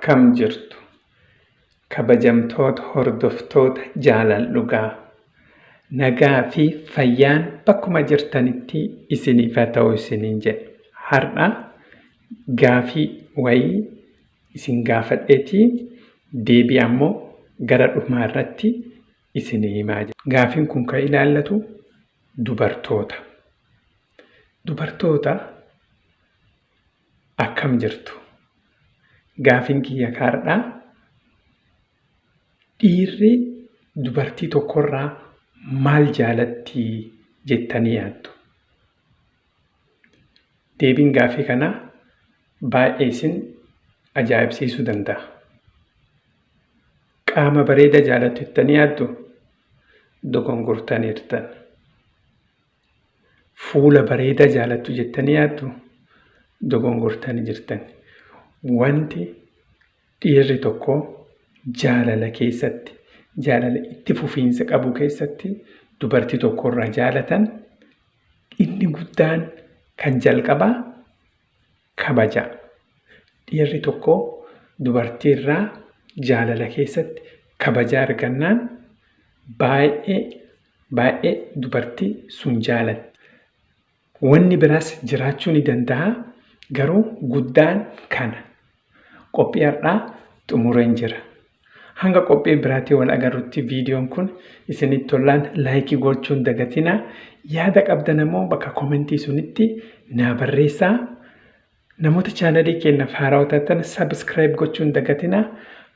Akkam jirtu kabajamtoota hordoftoota jaalal dhugaa nagaa fi fayyaan bakkuma jirtanitti isiniif haa ta'u isiniin jedha. Har'a gaafii wayii isin gaafadheeti deebii ammoo gara dhumaa irratti isinii himaa jira. Gaafiin kun kan ilaallatu dubartoota. Dubartoota akkam jirtu? Gaafiin kiyya kaardhaa dhiirri dubartii tokkorraa maal jaalatti jettanii yaaddu? Deebiin gaafii kanaa baay'ee isin ajaa'ibsiisuu danda'a. Qaama bareeda jaalattu jettanii yaaddu? Dogongortaniirtan. Fuula bareedaa jaalattu jettanii yaaddu? Dogongortanii jirtan. Wanti dhiirri tokko jaalala keessatti, jaalala itti fufiinsa qabu keessatti dubartii tokkorraa jaalatan inni guddaan kan jalqabaa kabaja. Dhiirri tokko dubartii irraa jaalala keessatti kabaja argannaan baay'ee baay'ee dubartii sun jaalatti. Wanni biraas jiraachuu ni danda'a garuu guddaan kana. Qophii har'aa xumureen jira. Hanga qophii biraatii wal agarrutti viidiyoon kun isinitti tollaan laayikii gochuun dagatinaa. Yaada qabdan ammoo bakka komentii sunitti naa barreessaa. Namoota chaanalii keenyaaf haarawaa taatan sabiskiraayib gochuun dagatinaa.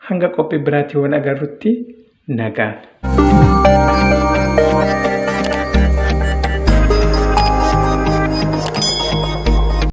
Hanga qophii biraatii wal agarrutti nagaan.